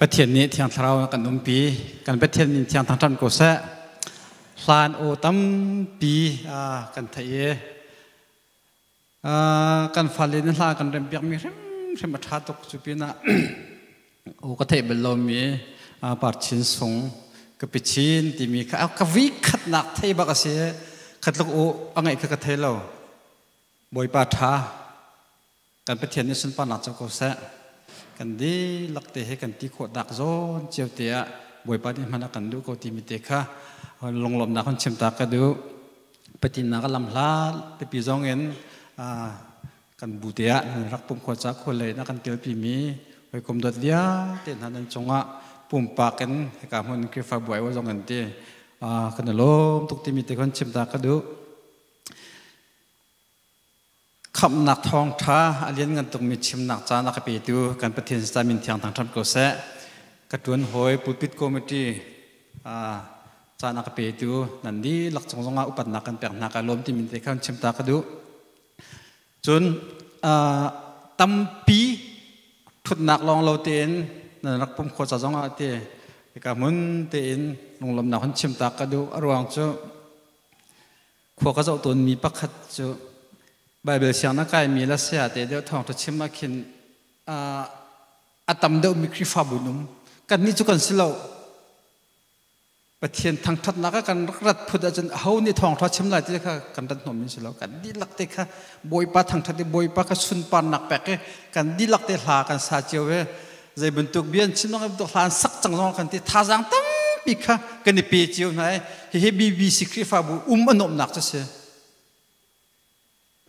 Pathian nih Thiang Thlarau kan umpi. Kan Pathian min thiang thangṭhat ko seh. Hlan aw tampi kan theih i kan fale nih hla kan rempiakmi hrimhrim a ṭha tuk. Cu pinah aw ka theih bal lomi Parchin Sung ka pichin timi kha ka vi khatnak thei bak a si. Khatluk aw a ngaih kha ka thei lo. Bawipa ṭha. Kan Pathian nih sunparnak co ko seh. Kan dihlak te he kan ti khawh dak zawn cio te ah Bawipa nih hman a kan duh ko timi te kha lunglawmhnak hun chim ta ka duh. Patinnak a lam hla pipi zong in kan bu te ah nan rak pum khua ca khua lei na kan telpi mi hawikom dawt vialte hna nan cungah pumpak in hika hmun Khrihfabu ai zong an ti kan i lawm tuk timi te kan chim ta ka duh. Khamhnak thawngṭha a lianngan tukmi chimnak caan a ka petu kan Pathian Satan min thiang thangṭhat ko seh. Ka ṭuan hawi pulpit committee caan a ka petu nan dihlak cung zongah upatnak kan pek hna ka lawm timi te kha chim ta ka duh. Cun tampi ṭhutnak lawng lo tein nan rak pum khawh ca zongah ti hika hmun tein lunglawmnak hun chim ta ka duh. A ruang cu Khua ka zoh tawnmi pakhat cu Baibal siang na kaimi le saya te deuh thawngṭha chim ah khin a tam deuhmi Khrihfabu an um. Kannih cu kan si lo. Pathian thangṭhatnak ah kan rak rat phut ahcun aho nih thawngṭha chim lai ti kha kan rat hnawm in si lo. Kan dihlak te kha Bawipa thangṭhat i Bawipa kha sunparnak pek i kan dihlak te hla kan sa cio i zei bantuk bia an chim bantuk hla an sak cang zong kan ti thazaang tampi kha kan i pe cio hna i hihi BBC Khrihfabu um a nuamhnak cu si.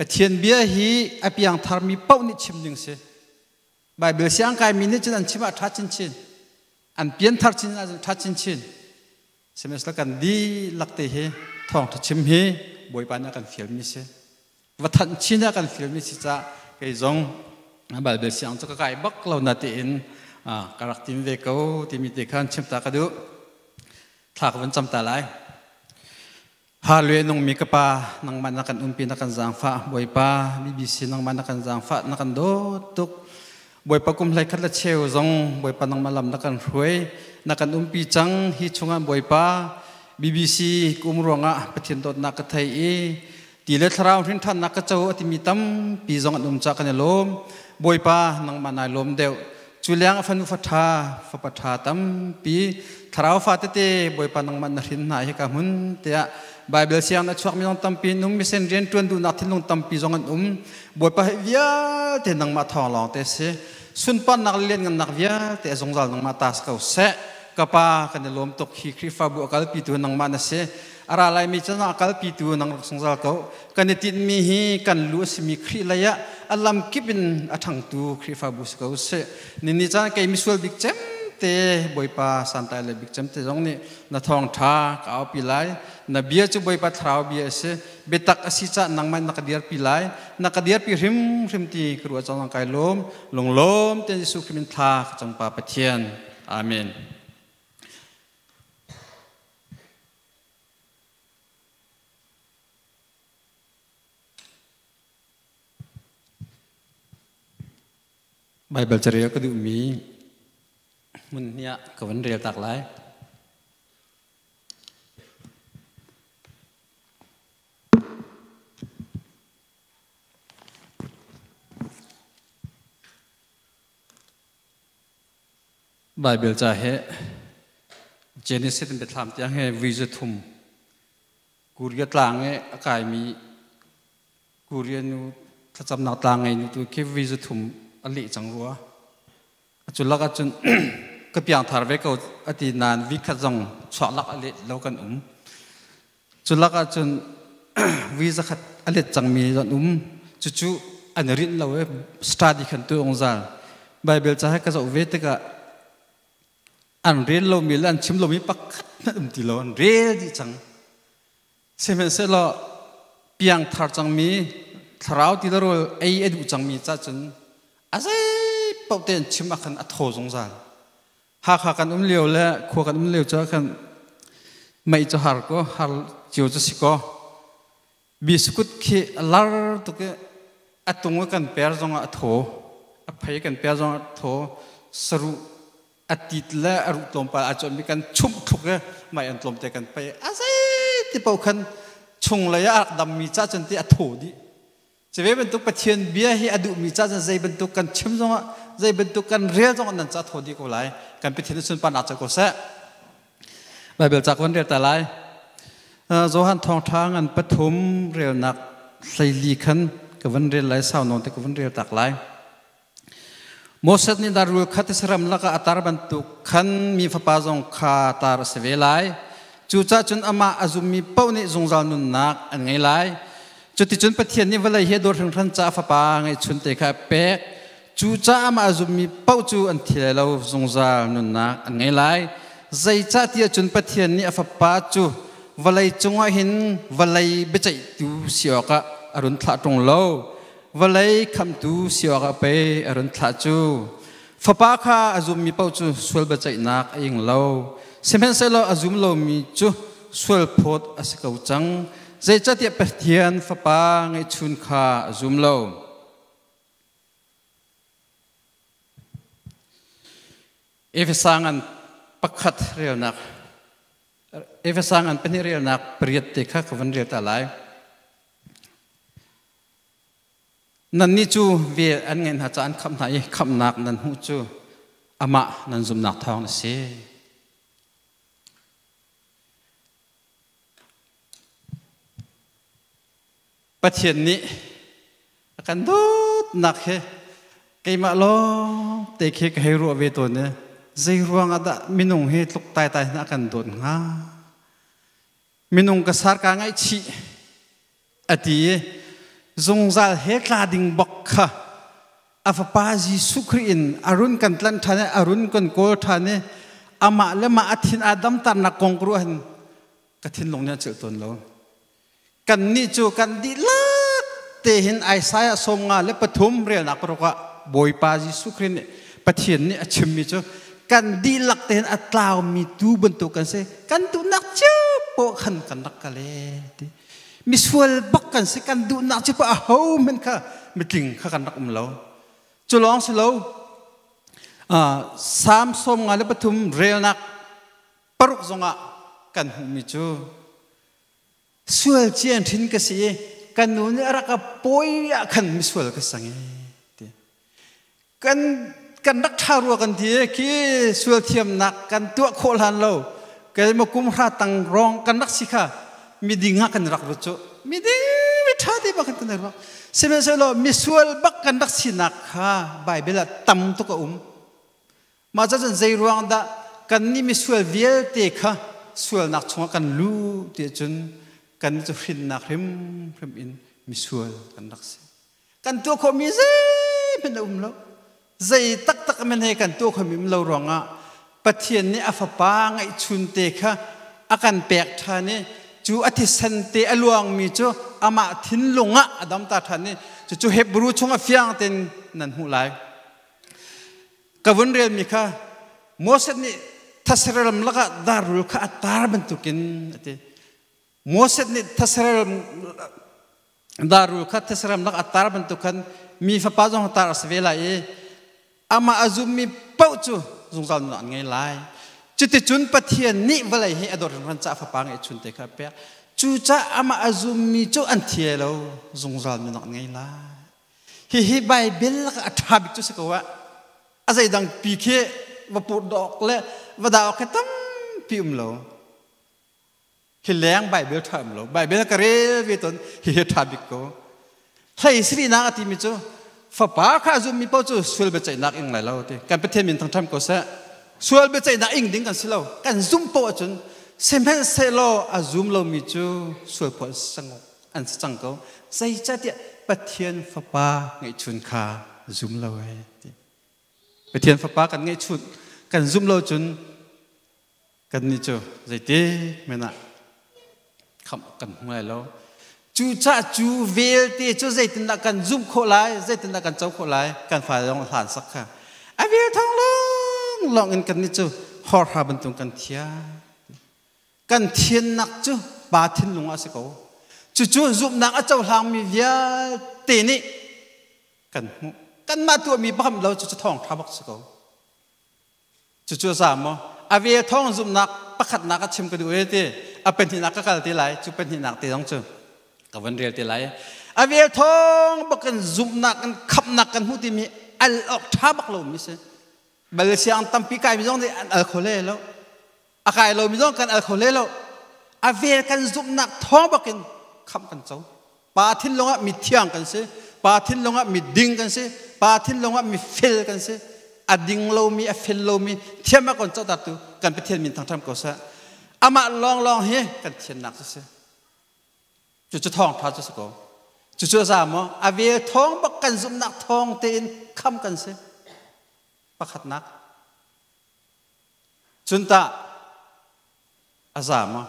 Pathian bia hi a piangtharmi paoh nih chim ding si. Bible siang kaimi nih cun an chim ah ṭha chinchin. An pianthar chin ahcun ṭha chinchin. Sihmanhsehlaw kan dihlak te hi thawngṭha chim hi Bawipa nih a kan fialmi si. Va thanh chin ah kan fialmi si caah kei zong Bible siang cu ka kai bak lo na tiin ka rak tim ve ko timi te khan chim ta ka duh. Thla ka van cam ta lai. Hallelujah nungmi ka pa nangmah na kan umpi na kan zaangfah Bawipa BBC nangmah na kan zaangfah na kan dawt tuk Bawipa kum hlei khat le cheu zong Bawipa nangmah lam na kan hruai na kan umpi cang hi chungah Bawipa BBC kum ruangah Pathian dawtnak ka thei i ti le thlarau hrinthannak ka co a timi tampi zong an um ca kan i lawm Bawipa nangmah nai lawm deuh Cu leng a fanu fa ṭha, fapa ṭha tampi, thlarau fa tete Bawipa nangmah na hrin hna hi ka hmun tiah Bible siang na chuakmi zong tampi nung misen rian ṭuan duhnak thinlung tampi zong an um. Bawipa hi vialte nangmah thawng lawng te si. Sunparnak le lianngannak vialte a zungzal nangmah ta si ko seh. Ka pa kan i lawm tuk hi Khrihfabu a kalpitu nangmah na si. A ra laimi chan ah a kalpitu nang rak zungzal ko. Kan i tinhmi hi kan lu a simi Khrih lei ah a lam kip in a ṭhangtu Khrihfabu si ko seh. Nini caan kei misual bik cem te Bawipa santlai le bik cem te zong nih na thawngṭha ka aupi lai. Na bia cu Bawipa thlarau bia a si. Biatak a si caah nangmah na ka dirpi lai. Na ka dirpi hrimhrim ti ka ruah cang kai lawm. Lunglawm tein Jesuh Khrih min thla ka cam Pa Pathian. Amen. Baibal carel ka duhmi hmun hnih ah ka van rel tak lai. Baibal ca he Genesis in biathlam tiang he vui za thum Korea tlang i a kaimi Korea nu thlacamnak tlang ngei nu tu khi vui za thum a leh cang rua. A cu lak ahcun ka piangthar ve ko a ti nain vi khat zong chuak lak a let lo kan um. Cu lak ahcun vui zakhat a let cangmi an um. Cucu an i rinh lo i study khan tu ungzal. Bible ca he ka zoh ve tikah an rel lomi le an chim lomi pakhat hmanh um ti lo an rel dih cang. Sihmanhsehlaw piangthar cangmi thlarau ti le rawl ei a duh cangmi ca cun a zei paoh te an chim ah khan a thaw zungzal. Hakha kan um lio le khua kan um lio cu khan mei cu har ko har cio cu si ko. Biskut khi a lar tuk i a tung i kan per zongah a thaw, a phei kan per zongah a thaw, saruh A tit le a ruh tlawmpal a cuanmi kan chumh thluk i mai an tlawmte kan pei. A zei ti paoh khan chunglei ah a rak dammi ca cun ti a thaw dih. Cu ve bantuk Pathian bia hi a duhmi ca cun zei bantuk kan chim zongah zei bantuk kan rel zongah nan ca thaw dih ko lai. Kan Pathian nih sunparnak co ko seh. Baibal ca kan rel ta lai. Johan thawngṭha ngan pathum relnak 14 khan ka van rel lai sau nawn te ka van rel tak lai. Moses nih darrul kha tisaram lakah a tar bantuk khan mi fapa zong kha tar a si ve lai. Cucaah cun amah a zummi paoh nih zungzal nunnak an ngei lai. Cuticun Pathian nih vawlei hi a dawt hringhran caah fapa ngeihchunte kha a pek. Cucaah amah a zummi paoh cu an thi lai lo, zungzal nunnak an ngei lai. Zeicahtiah cun Pathian nih a fapa cu vawlei cungah hin vawlei biaceihtu si awkah a run thlah ṭung lo. Vawlei khamhtu si awkah pei a run thlah cu. Fapa kha a zummi paoh cu sual biaceihnak a ing lo. Sihmanhsehlaw a zum lomi cu sual phawt a si ko cang. Zeicahtiah Pathian Fapa ngeihchun kha a zum lo. Efesa ngan pakhat relnak Efesa ngan pahnih relnak pariat te kha ka van rel ta lai. Nannih cu vel an ngeih hna caah an khamh hna i khamhnak nan hmuh cu amah nan zumhnak thawng a si. Pathian nih a kan dawtnak hi keimah lawng te khi ka hei ruah ve tawn i zei ruang ah dah minung hi tluk taitai hin a kan dawt hnga? Minung ka sar kaa ngaihchih a ti i zungzal he tla ding bak kha a fapa Jesuh Khrih in a run kan tlanh ṭhan i a run kan kawl ṭhan i amah le mah a thin aa damternak kong ka ruah hin ka thinlung nih a celh tawn lo. Kannih cu kan dihlak te hin Isaiah 53 relnak paruk ah Bawipa Jesuh Khrih nih Pathian nih a chimmi cu kan dihlak te hin a tlaumi tuu bantuk kan si. Kan duhnak cio poah khan kan rak kal e ti. Misual bak kan si kan duhnak cio poah aho hmanh kha mitling kha kan rak um lo. Cu lawng si lo Salm 53 relnak paruk zongah kan hmuhmi cu sual cian hrin ka si i kan nu nih a rak ka pawi ah khan misual ka sang e ti kan kan rak ṭha rua kan ti khi sual thiamnak kan tuah khawh hlan lo kei ma kum hra tang rong kan rak si kha miding ah kan rak ru cu miding mi ṭha te bak kan rak sihmanhsehlaw misual bak kan rak sinak kha Bible ah tam tuk a um. Mah cun zei ruang dah kannih misual vialte kha sualnak chungah kan luh ti ahcun kan cu hrinnak hrimhrim in misual kan rak si. Kan tuah khawhmi zeihmanh a um lo. Zei taktak men he kan tuah khawhmi um lo ruangah Pathian nih a fapa ngeihchunte kha a kan pek ṭhan i cu a thisen te a luangmi cu amah thinlung ah a damter ṭhan i cucu Hebrew chung a fiang tein nan hmuh lai. Ka vun relmi kha Moses nih thaseraram lakah darrul kha a tar bantukin a ti. Moses nih thaseraram darrul kha thaseraram lakah a tar bantuk khan mi fapa zong tar a si ve lai i amah a zummi paoh cu zungzal nun an ngei lai. Cuticun Pathian nih vawlei hi a dawt hringhran caah fapa ngeihchun te kha a pek. Cucaah amah a zummi cu an thi lo zungzal nun an ngei lai. Hihi Bible lakah a ṭha bik cu si ko ah a zeidang pi khi va purh dawk le va dah awk khi tampi um lo. Hi leng Bible ṭha um lo. Bible ka rel ve tawn hihi ṭha bik ko. Hlei sirinak a timi cu fapa kha a zummi paoh cu sual biaceihnak ing lai lo ti. Kan Pathian min thangṭhat ko seh. Sual biaceihnak ing ding kan si lo. Kan zumh paoh ahcun sihmanhsehlaw a zum lomi cu sual phuah an si cang ko. Zeicahtiah Pathian Fapa ngeihchun kha zum lo e ti. Pathian Fapa kan ngeihchun kan zum lo cun kan nih cu zeiti men ah khamh kan hmu lai lo. Cucaah cu velte cu zeitindah kan zumh khawh lai, zeitindah kan co khawh lai, kan fale zong hlan sak kha. A vel thawng lawng lawng in kan nih cu horha bantuk kan thiam. Kan thiannak cu pa thinlung ah a si ko. Cucu zumhnak a cohlangmi vialte nih kan hmuh. Kanmah tuahmi pakhat lo cucu thawngṭha bak si ko. Cucu a za maw? A vel thawng zumhnak pakhatnak a chim ka duh e ti. A pahnihnak ka kal te lai. Cu pahnihnak te zong cu ka van rel te lai. A vel thawng bakin zumhnak in khamhnak kan hmuh timi al awk ṭha bak lomi si. Bal siang tampi kaimi zong nih an al kho le lo. A kai lomi zong kan al kho le lo. A vel kan zumhnak thawng bakin khamh kan co. Pa thinlung ah mi thiang kan si. Pa thinlung ah mi ding kan si. Pa thinlung ah mi fel kan si. A ding lomi, a fel lomi, thiam a kon cohtertu kan Pathian min thangṭhat ko seh. Amah lawnglawng hi kan thiannak cu si. Cucu thawngṭha cu si ko. Cucu a za maw? A vel thawng bak kan zumhnak thawng tein kham kan si. Pakhatnak. Cun tah a za maw?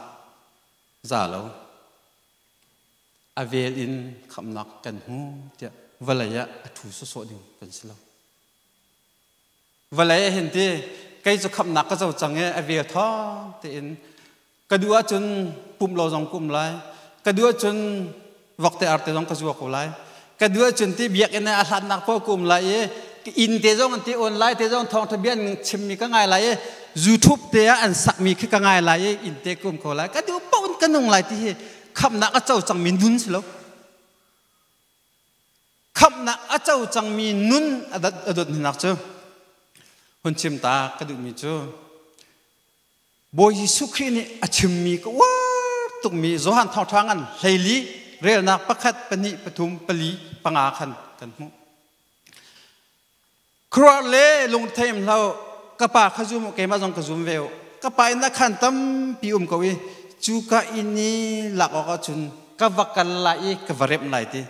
Za lo. A vel in khamhnak kan hmu tiah vawlei ah a ṭhu sawsawh ding kan si lo. Vawlei ah hin ti kei cu khamhnak ka co cang i a vel thawng tein ka duh ahcun pumh lo zong ka um lai. Ka duh ahcun vokte arte zong ka zua ko lai. Ka duh ahcun ti biakinn ah a hlatnak paoh ka um lai i inn te zong an ti online te zong thawngṭha bia an chimmi ka ngai lai i YouTube te ah an sakmi khi ka ngai lai i inn te ka um ko lai. Ka duh paoh in ka nung lai ti hi khamhnak a co cangmi nun si lo. Khamhnak a co cangmi nun a dot hnak cu hun chim ta ka duhmi cu Bawi Jesuh Khrih nih a chimmi ka uar tukmi Johan Thawngṭha ngan 14 relnak pakhat pahnih pathum pali panga khan kan hmuh. Khuaruah le lungtheim hlo ka pa kha zum u keimah zong ka zum ve u. Ka pa inn ah khan tampi um ko i cu ka inn i lak awk ahcun ka va kal lai i ka va remh lai ti.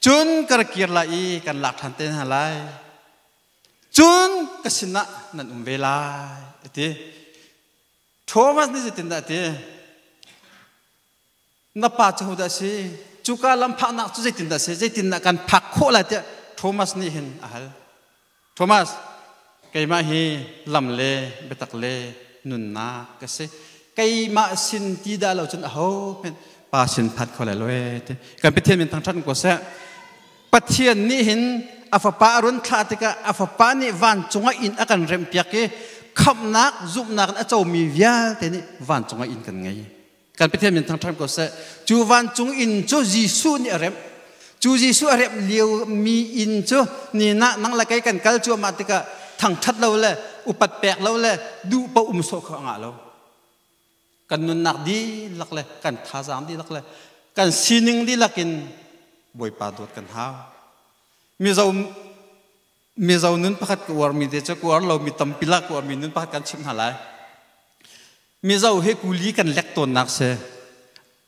Cun ka ra kir lai i kan lak ṭhan te hna lai. Cun ka sinah nan um ve lai a ti. Thomas nih zeitindah a ti? Na pa cu hodah a si? Cuka lam phaknak cu zeitindah a si? Zeitindah kan phak khawh lai tiah Thomas nih hin a hal. Thomas, keimah hi lam le biatak le nunnak ka si. Keimah sin ti dah lo cun aho hmanh pa sin phat kho lai lo ee ti. Kan Pathian min thangṭhat ko seh. Pathian nih hin a fapa a run thlah tikah a fapa nih vancung ah inn a kan remhpiak i khamhnak zumhnak in a comi vialte nih vancung ah inn kan ngei. Kan Pathian min thangṭhat ko seh. Cu vancung inn cu Jesuh nih a remh. Cu Jesuh a remh lio mi inn cu ni na nang le kei kan kal cuahmah tikah thangṭhat lo le upat pek lo le duh paoh um sawh kha a ngah lo. Kan nunnak dihlak le kan thazaang dihlak le kan sining dihlak in Bawipa dawt kan hau. Mizo Mizo nun pakhat ka uarmi te cu ka uar lomi tampi lak ka uarmi nun pakhat kan chimh hna lai. Mizo hi kuli kan lek tawnnak si.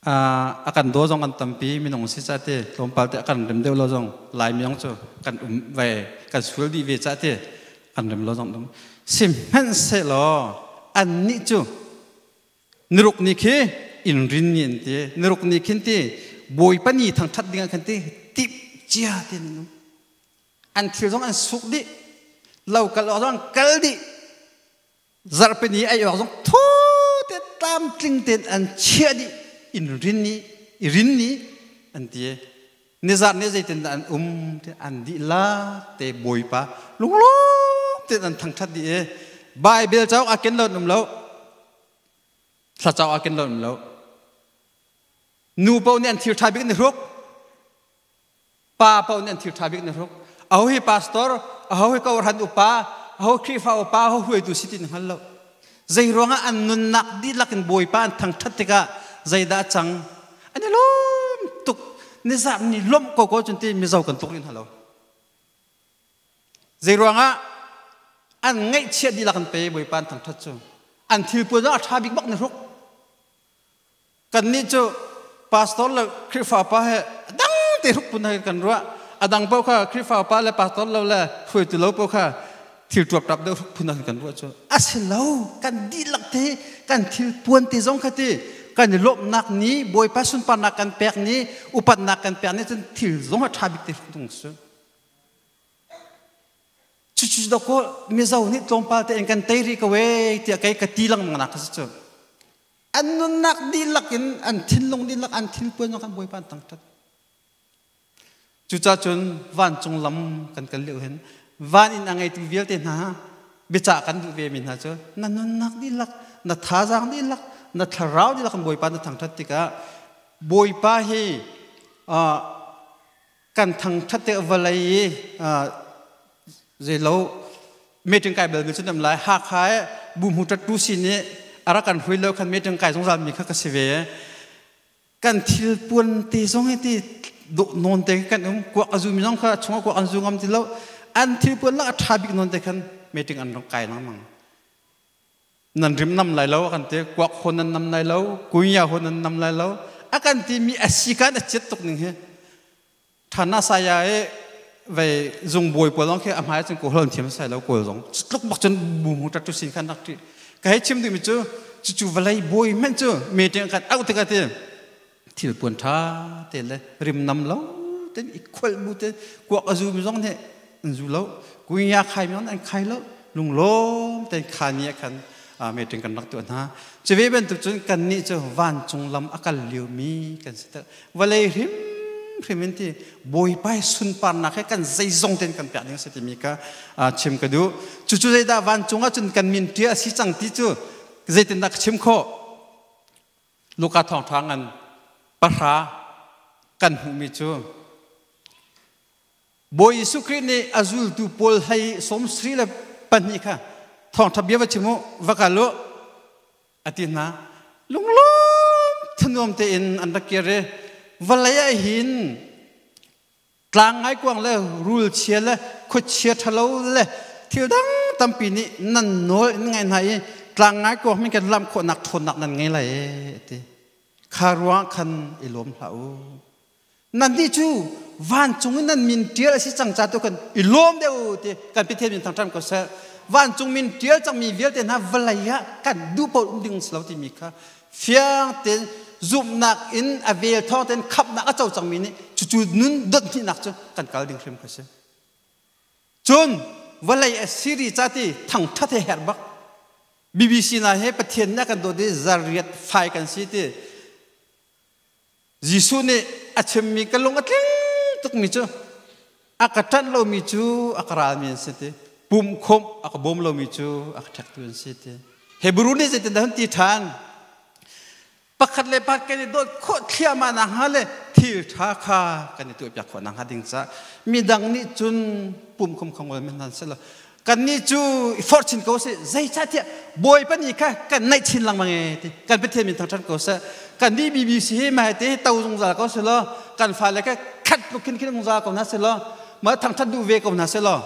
A kan daw zong an tampi minung si ca ti tlawmpal te a kan rem deuh lo zong Laimi zong cu kan um ve kan sual dih ve ca ti kan rem lo zong um. Sihmanhsehlaw annih cu niruk ni khi inn rin ni an ti niruk ni khin ti Bawipa ni thangṭhat ding ah khan ti tip cia ti an um. An thil zong an suk dih lo kal awk zong an kal dih zarhpini ei awk zong thu te tlamtling tein an chiah dih in rin ni i rin ni an ti nizat ni zeitin dah an um te an dih lak te Bawipa lunglawm tein an thangṭhat dih i Bible cauk a ken lo an um lo thla cauk a ken lo an um lo nu paoh nih an thil ṭha bik an i hruk Pa paoh nih an thil ṭha bik na hruk. Aho hi pastor, aho hi kawhhran upa, aho Khrihfa upa, aho hruaitu si ti na hngal lo. Zei ruangah an nunnak dihlak in Bawipa an thangṭhat tikah zeidah a cang? An i lawm tuk. Nizat ni lawmh ko ko cun ti Mizo kan tuk rih hna lo. Zei ruangah an ngaihchiat dihlak in pe Bawipa an thangṭhat cu. An thil puan zong a ṭha bik bak na hruk. Kannih cu pastor le Khrihfa pa he dang te hruk pun he kan ruah. A dang paoh kha Khrihfa pa le pastor lo le hruaitu lo paoh kha thil ṭuapṭap deuh hruk phun ah kan ruah cu. A si lo. Kan dihlak te kan thil puan te zong kha ti kan i lawmhnak ni Bawipa sunparnak kan pek ni upatnak kan pek ni cun thil zong a ṭha bik te hruk tung su. Cucu dawkaw Mizo nih tlawmpal tein kan tei rih ko ee tiah kei ka ti lengmang nak kha si cu. An nunnak dihlak in an thinlung dihlak an thilpuan kan Bawipa an thangṭhat. Cucaah cun vancung lam kan kal lio hin van in a ngeitu vialte hna Biacah kan duh ve mi hna cu na nunnak dihlak, na thazaang dihlak, na thlarau dihlak in Bawipa na thangṭhat tikah Bawipa hi kan thangṭhat te vawlei i zeilo meeting kai bal mi cu nam lai. Hakha e bu hmu ṭat tu sin i a rak kan hui lo khan meeting kai zungzal mi kha ka si ve. Kan thil puan te zong hi ti nawn te kan um, kuak a zu mi zong kha chungah kuak an zu ngam ti lo. An thil puan lak a ṭha bik nawn te khan meeting an rak kai lengmang. Nan rim nam lai lo kan ti, kuak hon nan nam lai lo, kunya hon nan nam lai lo a kan ti mi a si kan a chiat tuk ning hi. Thana saya e vei zung bawi pawl zong khi a hmai cun kawl thiam sai lo, kawl zong tluk bak cun bu mu tatu sin khan rak ti. Ka hei chim duhmi cu, cucu vawlei bawi hmanh cu meeting kan auh tikah ti thil puan tha te le rim nam lo ten i khual bu te, kuak a zu mi zong nih an zu lo, kunya khai mi zong an khai lo, lunglawm ten khani ah khan meeting kan rak tuah hna. Cuve bantuk cun kan nih cu vancung lam a kal lio mi kan si. Vawlei hrim hrim in ti Bawipa sunparnak he kan zeizong ten kan pek ding si timi kha chim ka duh. Cucu zeidah vancung ah cun kan min ṭia a si cang ti cu zeitindah ka chim khawh? Luka thawngṭha ngan 9 kan hmuhmi cu Bawi Jesuh Khrih nih a zultu pawl hlei 72 kha thawngṭha bia va chim u, va kal u a ti hna. Lunglawm thanuam tein an rak kir i vawlei ah hin tlang ngaikuang le rul chia le khuachia ṭhalo le thil dang tampi nih nan nawl in ngai hna i tlang ngaikuang min kan lam khawhnak ṭhawnnak nan ngei lai e ti. Kha ruang khan i lawm hlah u. Nannih cu vancung in nan min ṭial a si cang ca tu kan i lawm deuh ti. Kan Pathian min thangṭhat ko seh. Vancung min ṭial cangmi vialte hna vawlei ah kan duh paoh um ding si lo timi kha fiang tein zumhnak in a vel thawng tein khamhnak a co cangmi nih cucu nun dot hnihnak cu kan kal ding hrim kha si. Cun vawlei a siri ca ti thangṭhat he herh bak. BBC na he Pathian nih a kan dawt i zariat fai kan si ti Jesuh nih a chimmi ka lung a tling tukmi cu, a ka ṭanh lomi cu a ka ralmi an si ti, pumh khawmh a ka bawm lomi cu a ka ṭhektu an si ti. Hebrew nih zeitindah hun ti ṭhan? Pakhat le pakhat kan i dawt khawh thliahmah nakhnga le thil ṭha kha kan i tuahpiak khawh nakhnga ding caah midang nih cun pumh khawm kha ngol men hna seh law kannih cu i forh chin ko sih, zeicahtiah Bawipa ni kha kan naih chin lengmang e ti. Kan Pathian min thangṭhat ko seh. Kan nih BBC hi mai te to zungzal ko seh law, kan fale kha khat tluk khin khin zungzal ko hna seh law, ma thangṭhat duh ve ko hna seh law,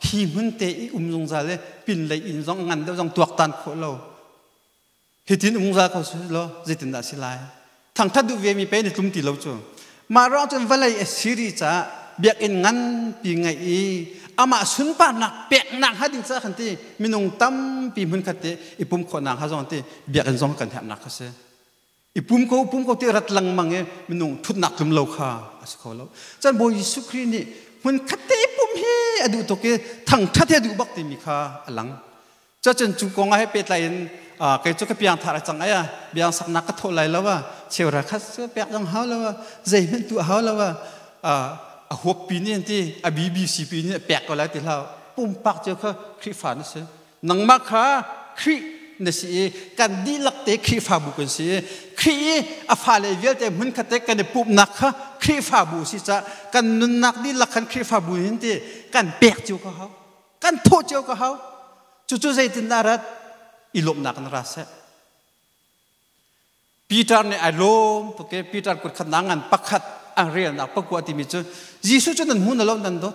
hi hmun te i um zungzal le pin lei inn zong ngan deuh zong tuaktan khawh lo hitin um zungzal ko seh law, zeitindah si lai? Thangṭhat duh ve mi pe ni tlum ti lo cu. Mah ruang cun vawlei a siri caah biakinn nganpi ngeih i amah sunparnak peknak hnga ding caah khan ti minung tampi hmunkhat te i pum khawhnak hnga zong ti biakinn zong kan herhnak kha si. I pum ko, pum ko ti rat lengmang i minung thutnak tlum lo kha a si kho lo. Cun Bawi Jesuh Khrih nih hmunkhat te i pum hi a duh tuk i thangṭhat hi a duh bak timi kha a lang. Cucun cu kong ah he pehtlai in kei cu ka piangthar a cang ai a biang saknak ka thawh lai lo a cheura khat cu pek zong hau lo a zeihmanh tu hau lo a a huap pi nih an ti, a BBC pi nih pek ko lai ti hlah. Pumpak cio kha Khrihfa na si, nangmah kha Khrih na si i kan dihlak te Khrihfabu kan si i Khrih i a fale vialte hmunkhat te kan i pumhnak kha Khrihfabu si caah kan nunnak dihlak khan Khrihfabu hin ti kan pek cio ka hau, kan thawh cio ka hau. Cucu zeitindah rat i lawmhnak in ra seh? Peter nih ai lawm tuk i Peter kut khat na ngan pakhat an relnak pakua timi cu, Jesuh cu nan hmu na lo nan dawt,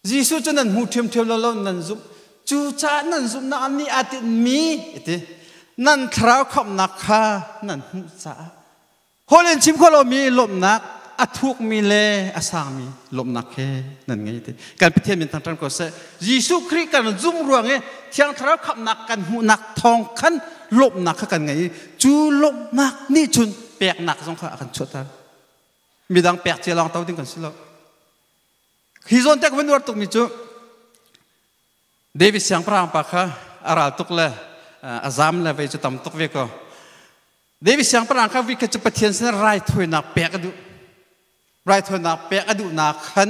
Jesuh cu nan hmu ṭhiamṭhiam lo lo nan zumh, cu caah nan zumhnak an nih aa tinhmi ti nan thlarau khamhnak kha nan hmuh caah holh in chim khawh lomi lawmhnak, a thukmi le a sangmi lawmhnak he nan ngei ti. Kan Pathian min thangṭhat ko seh. Jesuh Khrih kan zum ruang i Thiang Thlarau khamhnak kan hmuhnak thawng khan lawmhnak kha kan ngei i cu lawmhnak nih cun peknak zong kha a kan chuahter. Midang pek cia lawng to ding kan si lo. Hi zawn te ka van uar tukmi cu David siangpahrang pa kha a ral tuk le a zam le vei cu tam tuk ve ko. David siangpahrang kha vikhat cu Pathian sin raithawinak pek a duh. Raithawinak pek a duhnak khan.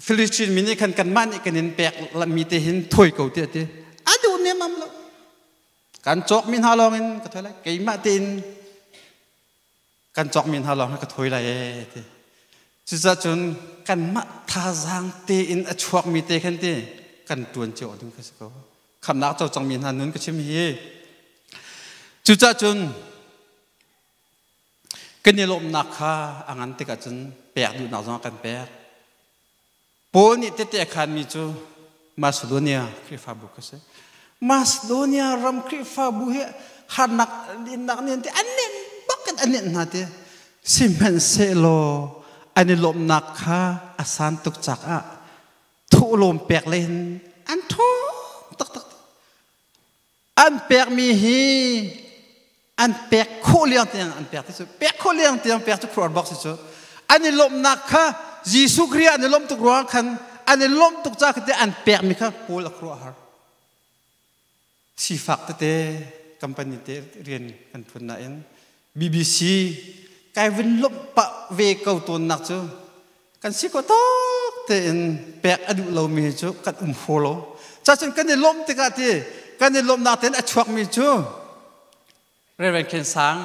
Philistine mi nih khan kanmah nih kan in pek mi te hin thawi ko tiah ti. A duh nemam lo. Kan cawk mi hna lawng in ka thawi lai. Keimah tein kan cawk mi hna lawng hin ka thawi lai ee ti. Cucaah cun kanmah thazaang tein a chuak mi te khan ti kan tuan cio ding kha si ko. Khamnak co cang mi hna nun ka chim hi. Cucaah cun Kan i lawmhnak kha a ngan tikah cun pek duhnak zong a kan pek. Paul nih tete a khaanmi cu Macedonia Khrihfabu kha si. Macedonia ram Khrihfabu hi harnak innak nih an ti an nenh bak in an nenh hna ti. Sihmanhsehlaw an i lawmhnak kha a san tuk caah thuhlawm pek lei hin an ṭhawng taktak. An pekmi hi an pek khawh liang tiang an pek ti cu pek khawh liang tiang pek cu khuaruahhar bak si cu. An i lawmhnak kha Jesuh Khrih an i lawmh tuk ruangah khan an i lawmh tuk ca kha an pekmi kha Paul a khuaruahhar. Sifak tete company te rian kan phun nain BBC kai vun lawmh pah ve ko tawnnak cu kan si ko tok tein pek a duh lomi cu kan um hraw lo. Cacun kan i lawmh tikah ti kan i lawmhnak tein a chuakmi cu Reverend Khen Sang,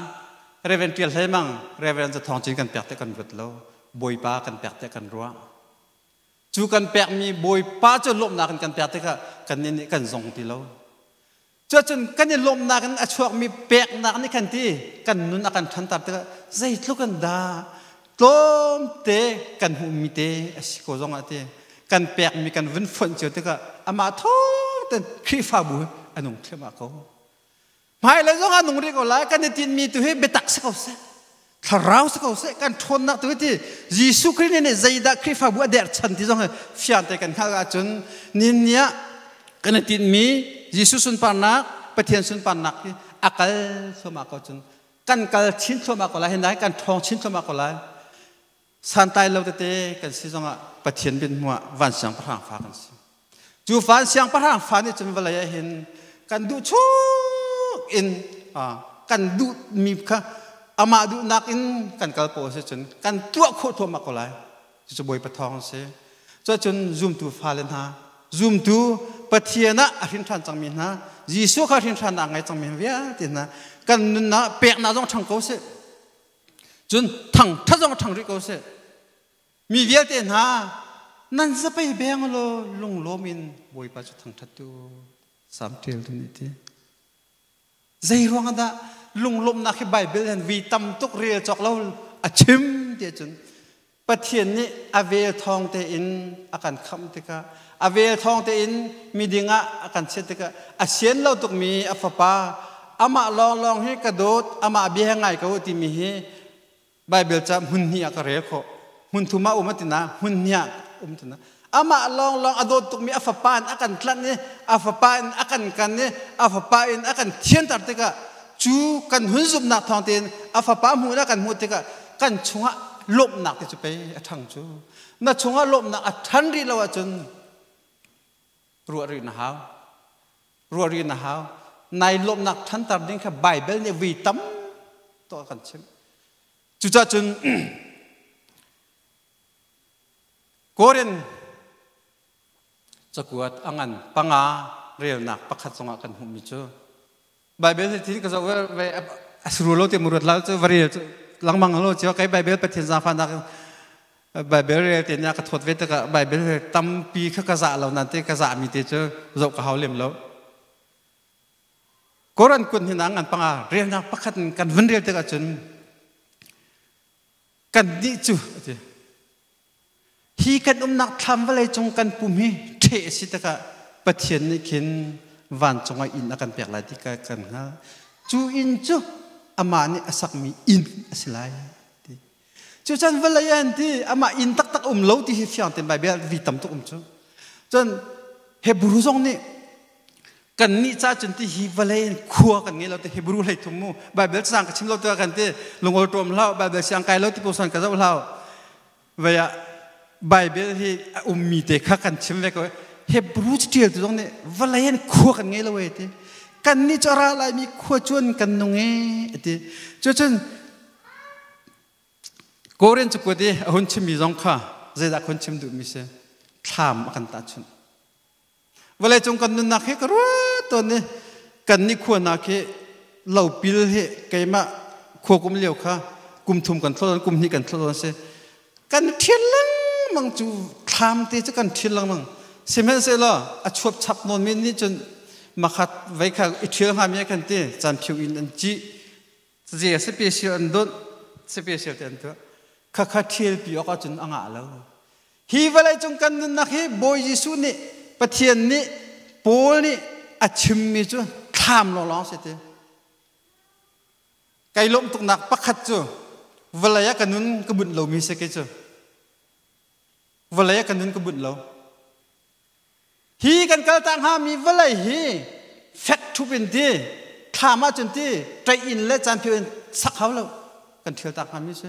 Reverend Tial Hlei Mang, Reverend Zathawng Cin kan pek te kan ruat lo. Bawipa kan pek te kan ruah. Cu kan pekmi Bawipa cu lawmhnak in kan pek tikah kan nih kan zong ti lo. Cuacun kan i lawmhnak in a chuakmi peknak nih khan ti kan nun a kan ṭhanter tikah zeitluk in dah tlawmte kan hmuhmi te a si ko zongah ti kan pekmi kan vun fonh cio tikah amah thawng ten Khrihfabu hi a nung thliahmah ko. Hmailei zong a nung rih ko lai. Kan i tinhmi tu hi biatak si ko seh, thlarau si ko seh, kan ṭhawnnak tu hi ti Jesuh Khrih nih zeidah Khrihfabu a derchan ti zong hi fiang te kan hngalh ahcun nihin ni ah kan i tinhmi Jesuh sunparnak, Pathian sunparnak hi a kal thluahmah ko cun kan kal chin thluahmah ko lai, hi kan ṭhawng chin thluahmah ko lai. Santlai lo tete kan si zongah Pathian bin hmuh ah van siangpahrang fa kan si. Cu van siangpahrang fa nih cun vawlei ah hin kan duh chung in kan duhmi kha amah duhnak in kan kal pawl si cun kan tuah khawh thluahmah ko lai. Cucu Bawipa thawng a si. Cuacun zumtu fale hna, zumtu Pathian ah a hrin ṭhan cangmi hna, Jesuh kha hrin ṭhan a ngei cangmi vialte hna, kan nunnak peknak zong ṭhang ko sih. Cun thang ṭha zong ṭhang rih ko seh. Mi vialte hna nan zapei beng law lunglawm in Bawipa cu thangṭhat tu Salm ṭial tu nih ti. Zei ruang dah lunglawmhnak hi Bible hin vi tam tuk rel cawk lo a chim ti cun Pathian nih a vel thawng tein a kan khamh tikah, a vel thawng tein miding ah a kan chiat tikah, a sian lo tukmi a fapa amah lawnglawng hi ka dawt, amah bia he ngai ko timi hi Bible ca hmun hnih ah ka rel khawh. Hmun thum ah um a tina, hmun hnih ah um tina. Amah lawnglawng a dawt tukmi a fapa in a kan tlanh i a fapa in a kan kan i a fapa in a kan thianter tikah, cu kan hun zumhnak thawng tein a fapa hmuh in a kan hmuh tikah kan chungah lawmhnak ti cu pei a ṭhang cu. Na chungah lawmhnak a ṭhan rih lo ahcun ruah rih na hau, ruah rih na hau. Nai lawmhnak ṭhanter ding kha Bible nih vui tam tuah kan chimh. Cucaah cun Korin cakuat a ngan panga relnak pakhat zongah kan hmuhmi cu Bible hi thil ka zoh ve a suru lo ti muruat la cu va rel cu langmang lo cio kai Bible Pathian zaangfahnak Bible rel te nia ka thawt ve tikah Bible tampi kha ka zah lo nan te ka zah mi te cu zoh ka hau lem lo. Koran kun hi na ngan panga relnak pakhat in kan vun rel tikah cun kan nih cu ati hi kan umnak thlam vawlei cung kan pum hi ṭheh a si tikah Pathian nih khin vancung ah inn a kan pek lai ti ka kan hngal. Cu inn cu amah nih a sakmi inn a si lai ti. Cu cun vawlei an ti amah inn taktak um lo ti hi fiang tein Bible vi tam tuk um cu. Cun Hebrew zong nih kan nih ca cun ti hi vawlei in khua kan ngei lo ti Hebrew hlei thum mu Bible cang ka chim lo ti kan ti lungol ṭawm hlah, Bible siang kai lo ti posan ka zoh hlah. Vei ah Bible hi a ummi te kha kan chim ve ko. Hebrew ṭial tu zong nih vawlei in khua kan ngei lo e ti, kan nih cu a ra laimi khua cuan kan nung e ti. Cucun Korin cakuat i a hun chimmi zong kha zeidah hun chim duhmi si? Thlam a kan tahchunh. Vawleicung kan nunnak hi ka ruat tawn i kan nih khua nak hi lopil hi keimah khua kum lio kha kum thum kan thlol kum hnih kan thlol si. Kan ṭhial lengmang cu thlam te cu kan ṭhial lengmang. Sihmanhsehlaw a chuap chap nawn mi nih cun makhat vei kha i ṭhial hnga mi kan ti caan phiu in an cih ze special an donh special te an tuah khakha ṭhial pi awk ahcun a ngah lo. Hi vawleicung kan nunnak hi Bawi Jesuh nih Pathian nih Paul nih a chimmi cu thlam lawnglawng si ti. Kai lawmh tuknak pakhat cu vawlei ah ka nun ka bunh lomi si kei cu. Vawlei ah ka nun ka bunh lo. Hi kan kal tak hngami vawlei hi fek ṭhup in ti, thlam ahcun ti, ṭaih in le caan phio in sak hau lo. Kan ṭhial tak hngami si.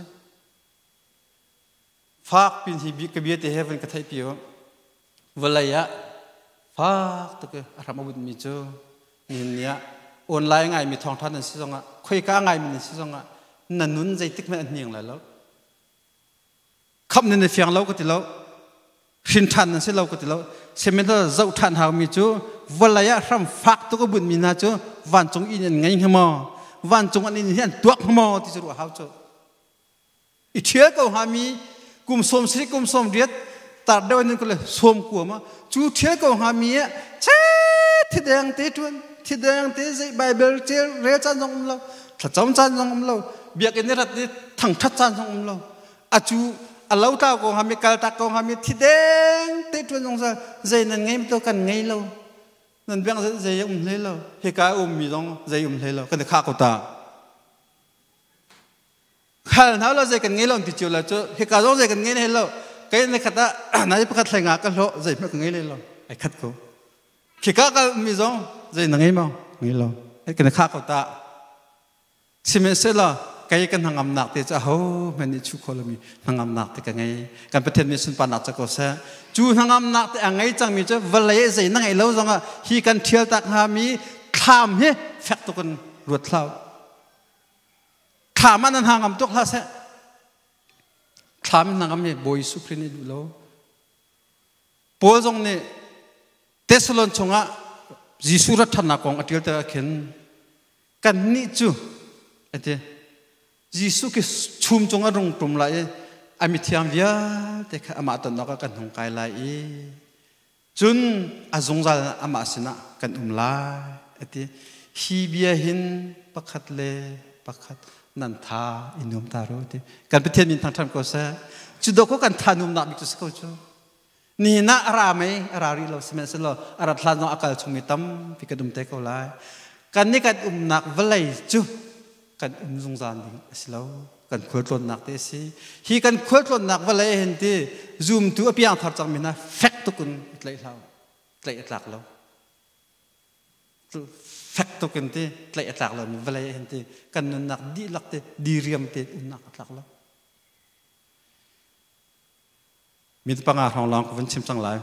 Fak pin hi ka bia te he van ka theih pi u. Vawlei ah fak tuk a hram a bunhmi cu nihin ni ah online ngaimi thawngṭha nan si zongah khoika ngaimi nan si zongah na nun zeitik hmanh a hniang lai lo. Khamh nan i fiang lo ka ti lo. Hrin ṭhan nan si lo ka ti lo. Sihmanhsehlaw zoh ṭhan haumi cu vawlei ah hram fak tuk a bunhmi hna cu vancung inn an ngei hnga maw? Vancung an inn hi an tuak hnga maw ti cu ruah hau cu. I ṭhial ko hngami kum 70 kum 80 tar deuh in kule 90 ma cu ṭhial ko hngami ah che thideng te ṭuan thideng te zei Bible cel rel caan zong um lo thlacam caan zong um lo biakinn i rat i thangṭhat caan zong um lo acu a lo tlau ko hngami kal tak ko hngami thideng te ṭuan zungzal zei nan ngei to kan ngei lo nan biang zei um hlei lo hika ummi zong zei um hlei lo kan i khah ko ta. Khal hna lo zei kan ngei lo ti cio la cu hika zong zei kan ngei ne lo kai ne khat ah nai pakhat thlai nga ka hlo zei hmanh ka ngei le lo ai khat ko khika ka mi zong zei na ngei mau ngei lo ai kan kha ko ta sihmanhsehlaw kai kan hangam nak te cha ho men ni chu kho lo mi hangam nak te ka ngei kan Pathian mi sunpar nak cha ko seh cu hangam nak te a ngei cang mi cu vawlei zei na ngei lo zong ah hi kan thial tak hnga mi thlam hi fek tukin ruat thlau Thlam ah nan hna ngam tuk hlah seh. Thlam in hna ngam hi Bawi Jesuh Khrih nih duh lo. Paul zong nih Thessalon chungah Jesuh rat ṭhannak kong a ṭial tikah khin kannih cu a ti Jesuh khi chum cung a rung ṭum lai i a mithiang vialte kha amah ton awkah kan hung kai lai i cun a zungzal amah sinah kan um lai a ti. Hi bia hin pakhat le pakhat nan tha i nuam ta ru ti. Kan Pathian min thangṭhat ko seh. Cu dawh ko kan tha nuamnak bik cu si ko cu. Nihin ah a ra mei a ra rih lo sihmanhsehlaw a rat hlan zong a kal chung mi tampi kan um te ko lai. Kan nih kan umnak vawlei cu kan um zungzal ding a si lo. Kan khualtlawnnak te a si. Hi kan khualtlawnnak vawlei hin ti zumtu a piangthar cangmi hna fek tuk in tlaih hlah tlaih a tlak lo. Fek tuk in ti tlaih a tlak lo mi vawlei hin ti kan nunnak dihlak te diriam te umnak a tlak lo. Minute 5 hrawng lawng ka vun chim cang lai.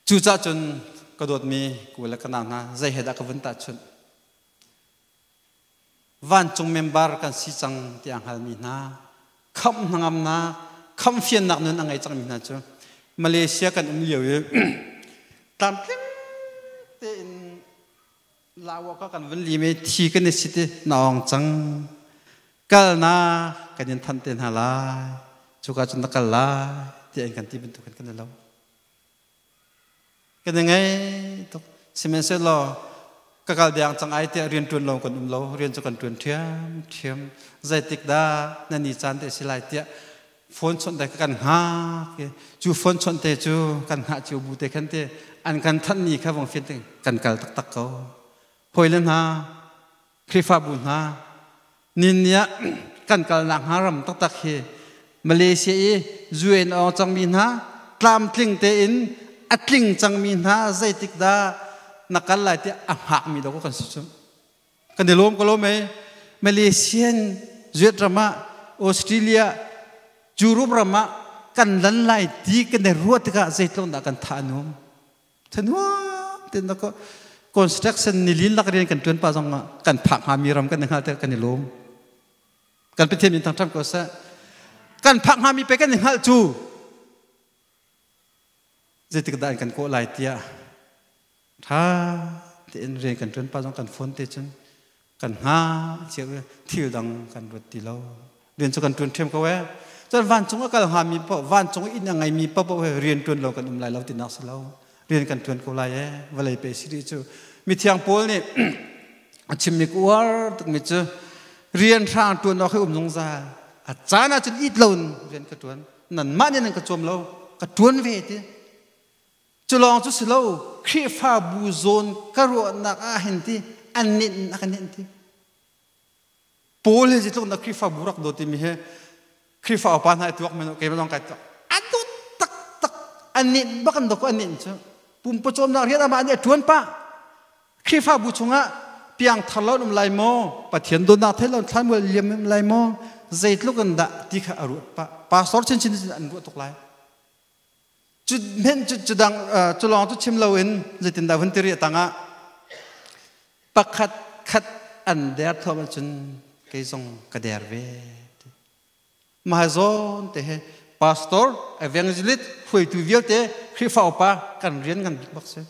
Cucah cun ka dawtmi ku le ka nau hna zei he dah ka vun tahchunh? Vancung member kan si cang ti a hngalmi hna, khamh hnangamnak, khamh fiannak nun a ngei cangmi hna cu Malaysia kan um lio i tlamtling tein Lawa ka kan vun lim i thi kan i sit i naawng cang. Kalnak kan in thanh te hna lai. Cuka cun na kal lai ti an kan ti bantuk kan i lo. Kan i ngei tuk. Sihmanhsehlaw ka kal deng cang ai tiah rian ṭuan lo kan um lo. Rian cu kan ṭuan ṭhiamṭhiam. Zeitik dah na ni caan te a si lai tiah phone chawnh te kan hngak i cu phone chawnh te cu kan hngah cio bu te khan te an kan thanh ni kha vong fian ting kan kal taktak ko. Hawile hna, Khrihfabu hna, nin ah kan kalnak hnga ram taktak hi Malaysia i UN awng cangmi hna tlamtling tein a tling cangmi hna zeitik dah na kal lai tiah a hngakmi dawh kan si cu. Kan i lawm ko lo mei. Malaysian zuet ram ah Australia Europe ram ah kan lan lai ti kan i ruah tikah zeitluk dah kan tha num. Thanuam ten na ko construction nilin lak rian kan tuan pa zong ah kan phak hnga mi ram kan i hngal te kan i lawm. Kan Pathian min thangṭhat ko seh. Kan phak hnga mi pe kan i hngalh cu. Zeitik dah an kan kawh lai tiah ṭha tein rian kan ṭuan pa zong kan phone te cun kan hnga cio i thil dang kan ruat ti lo. Rian cu kan ṭuan ṭhiam ko ee. Cun vancung a kal hngami paoh, vancung inn a ngeimi paohpaoh he rian ṭuan lo kan um lai lo tinak si lo. Rian kan ṭuan ko lai ee. Vawlei pe si rih cu. Mithiang Paul nih a chimmi ka uar tukmi cu rian hrang ṭuan awk hi um zungzal. A caan ahcun it lo in rian ka ṭuan. Nanmah nih nan ka cawm lo. Ka ṭuan ve ti. Cu lawng cu si lo, Khrihfabu zawn ka ruahnak ah hin ti an nih a ka nih ti. Paul hi zeitluk na Khrihfabu rak dawt timi hi Khrihfa upa hna i tuak men keimah zong kai tuak. A dawt taktak. An nih bak an dawt ko an nih cu. Pumpawcawmnak rian amah nih a ṭuan pah. Khrihfabu chungah piangthar lo um lai maw? Pathian dawtnak thei lo thlanmual liam um lai maw? Zeitluk in dah ti kha a ruat pah. Pastor chinchin an ruah tuk lai. Cu hmen cu cu dang cu lawng cu chim loin zeitindah hun tiri tangah pakhat khat an der thuam ahcun kei zong ka der ve. Mah zawn te he pastor, evangelist, hruaitu vialte Khrihfa upa kan rian ngan bik bak si.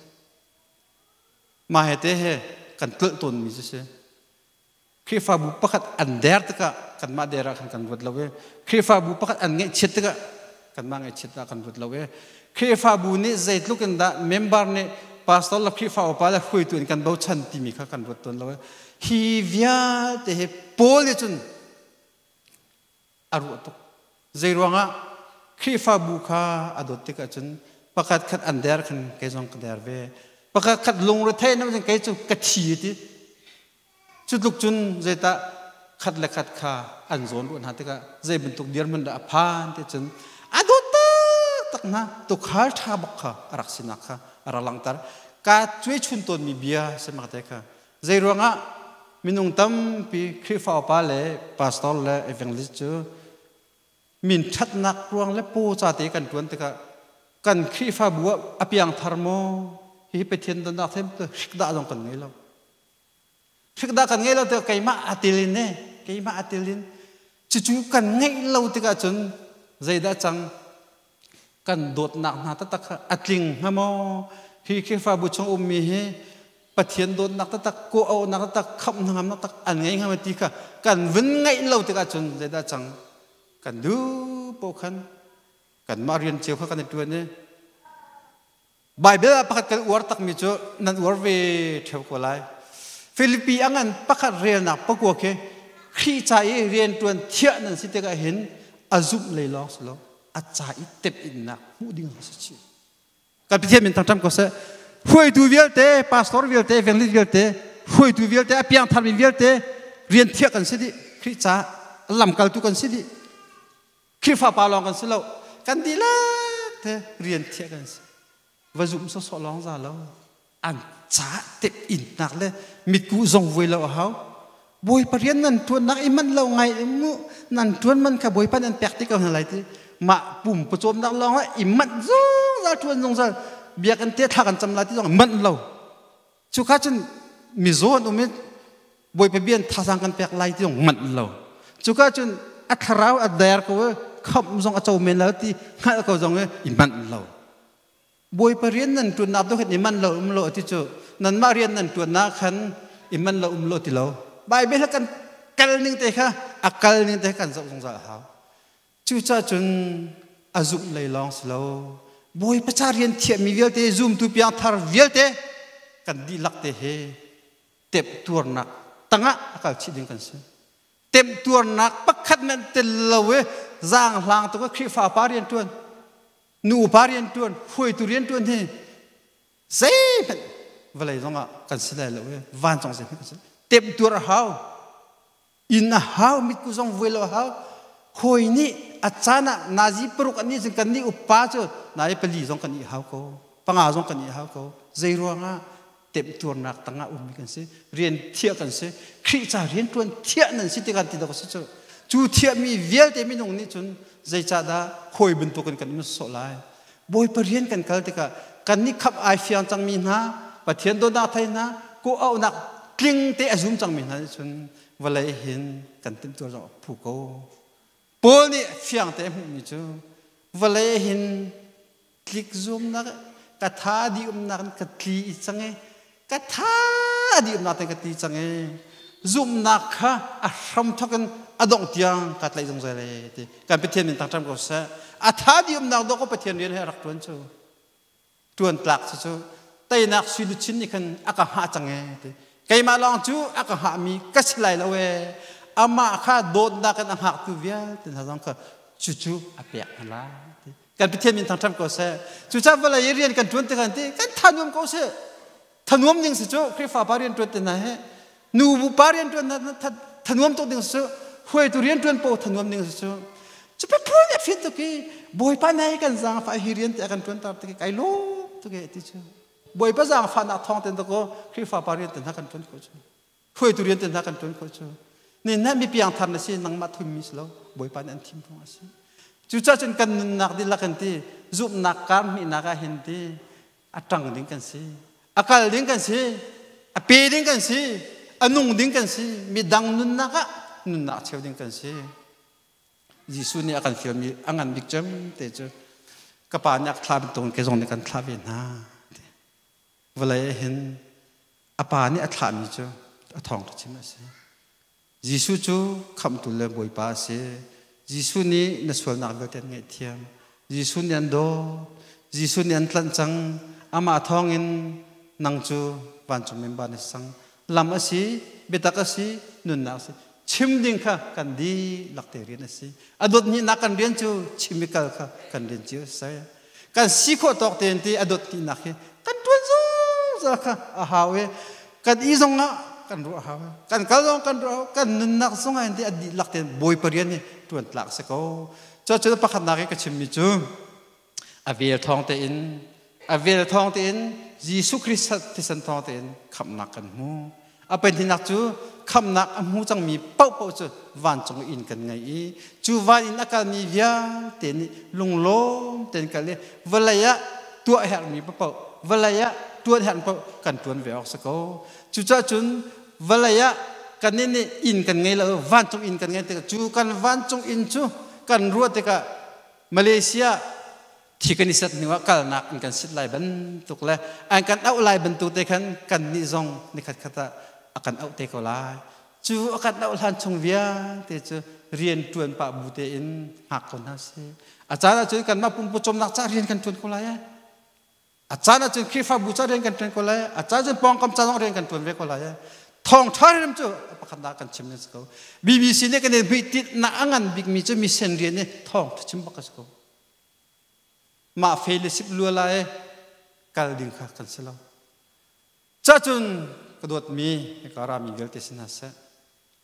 Mah he te he kan tlolh tawnmi cu si. Khrihfabu pakhat an der tikah kanmah der ah khan kan ruat lo i Khrihfabu pakhat an ngaihchiat tikah kanmah ngaihchiat ah kan ruat lo i Khrihfabu nih zeitluk in dah member nih pastor le Khrihfa upa le hruaitu in kan bochan timi kha kan ruat tawn lo i hi vialte hi Paul nih cun a ruah tuk. Zei ruangah Khrihfabu kha a dawt tikah cun pakhat khat an der khan kei zong ka der ve. Pakhat khat lungrethei na kei cu ka thi ti. Cu tluk cun zeitah khat le khat kha an zawn ruah hna tikah zei bantuk dirhmun dah a phan ti cun a dawt taktak hna tukhal ṭha bak kha a rak sinak kha a rak langhter. Ka cuai chun tawnmi bia si mak te kha zei ruangah minung tampi Khrihfa upa le pastor le evangelist cu min ṭhatnak ruang le paw ca te kan ṭuan tikah kan Khrihfabu ah a piangthar maw hihi Pathian donnak them hrik dah zong kan ngei lo. Hrik dah kan ngei lo tikah keimah a tilin ne keimah a tilin cucu kan ngeih lo tikah cun zeidah cang kan dawtnak hna taktak kha a tling hnga maw hi Khrihfabu chung ummi hi Pathian dawtnak taktak kawh auhnak taktak khamh hnangamnak tak an ngei hnga maw ti kha kan vun ngeih lo tikah cun zeidah cang kan duh paoh khan kanmah rian cio kha kan i ṭuan i Baibal ah pakhat kan uar takmi cu nan uar ve ṭheo ko lai. Filipi a ngan pakhat relnak pakua khi Khrih ca i rianṭuan thiah nan si tikah hin a zumh lei lawng si lo a ca i tep innak hmuh ding a si chih. Kan Pathian min thangṭam ko seh. Hruaitu vialte, pastor vialte, evangelist vialte, hruaitu vialte, a piangtharmi vialte rian thiah kan si dih. Khrih ca lamkaltu kan si dih. Khrihfa pa lawng kan si lo. Kan dihlak te rian thiah kan si. Va zum sawsawh lawng za lo. An ca tep innak le mitkuh zong vui lo a hau. Bawipa rian nan tuannak i man lo ngai mu nan tuan man kha Bawipa nan pek ti ko hna lai ti. Mah pum pawcawmnak lawng ah i manh zungzal tuan zungzal biakinn te thla kan cam lai ti zong manh lo. Cu kha cun mizaw an um i Bawipa bia in thazaang kan pek lai ti zong manh lo. Cu ka cun a thlarau a der ko i khamh zong a co men lo ti hngalh ko zong i i manh lo. Bawipa rian nan ṭuannak tu khan i manh lo um lo ti cu nanmah rian nan ṭuannak khan i manh lo um lo ti lo. Baibal kan kal ning te kha a kal ning te kha kan zoh zungzal a hau. Cucaah cun a zumh lei lawng si lo. Bawipa ca rian thiahmi vialte zumtu piangthar vialte kan dihlak te he temtuarnak tangah a kal chih ding kan si. Temtuarnak pakhat nan tel lo i zaanghlang tuk i Khrihfa pa rian ṭuan, nu upa rian ṭuan, hruaitu rian ṭuan hi zeihmanh vawlei zongah kan si lai lo i vancung zeihmanh kan si. Temtuar a hau. Inn a hau, mitku zong vuai lo a hau. Hawi nih a caan ah nazi paruk an nih cun kan nih upa cu nazi pali zong kan i hau ko, panga zong kan i hau ko. Zei ruangah temtuarnak tangah ummi kan si, rian thiah kan si, Khrih ca rian ṭuan thiah nan si ti kan ti dawk a si cu. Cu thiahmi vialte minung nih cun zeicahdah hawi bantukin kan um sawh lai. Bawipa rian kan kal tikah kan nih khap ai fiang cangmi hna, Pathian dawtnak thei hna, kawh-auhnak tling te a zum cangmi hna nih cun vawlei hin kan timhtuah zong a phu ko. Paul nih fiang te a hmuhmi cu vawlei hin tlik zuamnak. Ka tha di umnak in ka tli i cang e. Ka tha di umnak in ka tli cang e. Zumhnak kha a hram thawk in a dongh tiang ka tlaih zungzal e ti. Kan Pathian min thangṭhat ko seh. A tha di umnak dawh ko Pathian rian he a rak ṭuan cu. Ṭuan tlak cu cu teinak sui luchin nih khan a ka hngah cang e ti. Keimah lawng cu a ka hngahmi ka si lai lo e. Amah kha dawtnak in a hngaktu vialte hna zong kha cucu a pek hna lai ti. Kan Pathian min thangṭhat ko seh. Cucaah vawlei i rian kan ṭuan tikah ti kan tha nuam ko seh. Thanuam ding si cu Khrihfa pa rian ṭuan te hna he nu bu pa rian ṭuan hna thanuam tuk ding si cu hruaitu rian ṭuan paoh thanuam ding si cu cu phun a fit tuk i Bawipa nai kan zaangfah hi rian te a kan ṭuan tar tik kai lawm tuk e ti cu Bawipa zaangfahnak thawng ten ko Khrihfa pa rian te hna kan ṭuan khawh cu hruaitu rian te hna kan ṭuan khawh cu ni na mi piang thar na si nangmah thimmi si lo Bawipa nih an thim thawng a si. Cucaah cun kan nunnak dihlak kan ti zumhnak kar hnihnak ah hin ti a ṭang ding kan si, a kal ding kan si, a pe ding kan si, a nung ding kan si, midang nunnak ah nunnak cheu ding kan si. Jesuh nih a kan fialmi a ngan bik cem te cu ka pa nih a thla bantukin kei zong nih kan thlah ve hna. Vawlei ah hin a pa nih a thlahmi cu a thawngṭha chim a si. Jesuh cu khamhtu le Bawipa a si. Jesuh nih na sualnak vialte an ngaihthiam. Jesuh nih an dawt. Jesuh nih an tlanh cang. Amah thawngin nang cu vancung member na si cang. Lam a si, biatak a si, nunnak a si. Chim ding kha kan dihlak te rian a si. A dawt hnihnak kan rian cu chim i kal kha kan rian cio a si. Kan si khawh tawk tein ti a dawt hnihnak hi kan ṭuan zungzal kha a hau i kan i zong ah kan ruah hau, kan kal zong kan ruah, kan nunnak zong ah ti a dihlak tein Bawipa rian hi ṭuan tlak si ko. Cu cu pakhatnak i ka chimmi cu a vel thawng tein, a vel thawng tein, Jesuh Christ thisen thawng tein khamhnak kan hmu. A pahnihnak cu khamhnak a hmu cangmi paohpaoh cu vancung inn kan ngei i cu van inn a kalmi vialte nih lunglawm tein kal i vawlei ah tuah herhmi paohpaoh, vawlei ah tuan herhmi paoh kan tuan ve awk si ko. Cucaah cun vawlei ah kan nih inn kan ngei lo, vancung inn kan ngei tikah cu kan vancung inn cu kan ruah tikah Malaysia thi kan i set hnu ah kalnak an kan sit lai bantuk le an kan auh lai bantuk te khan kan nih zong nikhat khat ah a kan auh te ko lai. Cu a kan auh hlan chung vialte cu rian ṭuan pah bu tein hngak ko hna sih. A caan ahcun kanmah pumpu cawmnak ca rian kan ṭuan ko lai. A caan ahcun Khrihfabu ca rian kan ṭuan ko lai. A caan cun pawngkam ca zong rian kan ṭuan ve ko lai. Thawngṭha rian cu pakhatnak kan chim si ko. BBC nih kan i hmuitinh a ngan bikmi cu mission rian i thawngṭha chim bak a si ko. Mah fellowship lua lai kal ding kha kan si lo. Cacun ka dawtmi ka rami vialte si hna seh,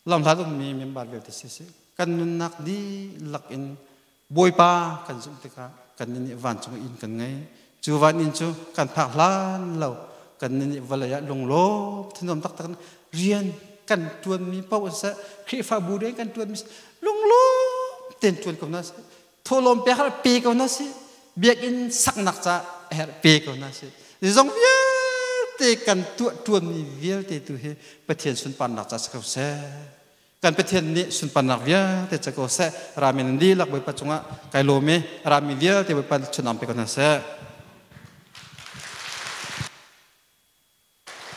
lamhlat ummi member vialte si seh, kan nunnak dihlak in Bawipa kan zumh tikah kan nih vancung inn kan ngei. Cu van inn cu kan phak hlan lo kan nih vawlei ah lunglawm thanuam taktak in rian kan ṭuanmi paoh seh, Khrihfabu rian kan ṭuanmi lunglawm tein ṭuan ko hna seh, thawhlawm pek har pe ko hna sih, biakinn saknak ca a herh pe ko hna sih. Zong vialte kan tuah ṭuanmi vialte tu hi Pathian sunparnak ca si ko seh. Kan Pathian nih sunparnak vialte ca ko seh. Rami nan dihlak Bawipa cungah kai lawm i rami vialte Bawipa chunam pe ko hna seh.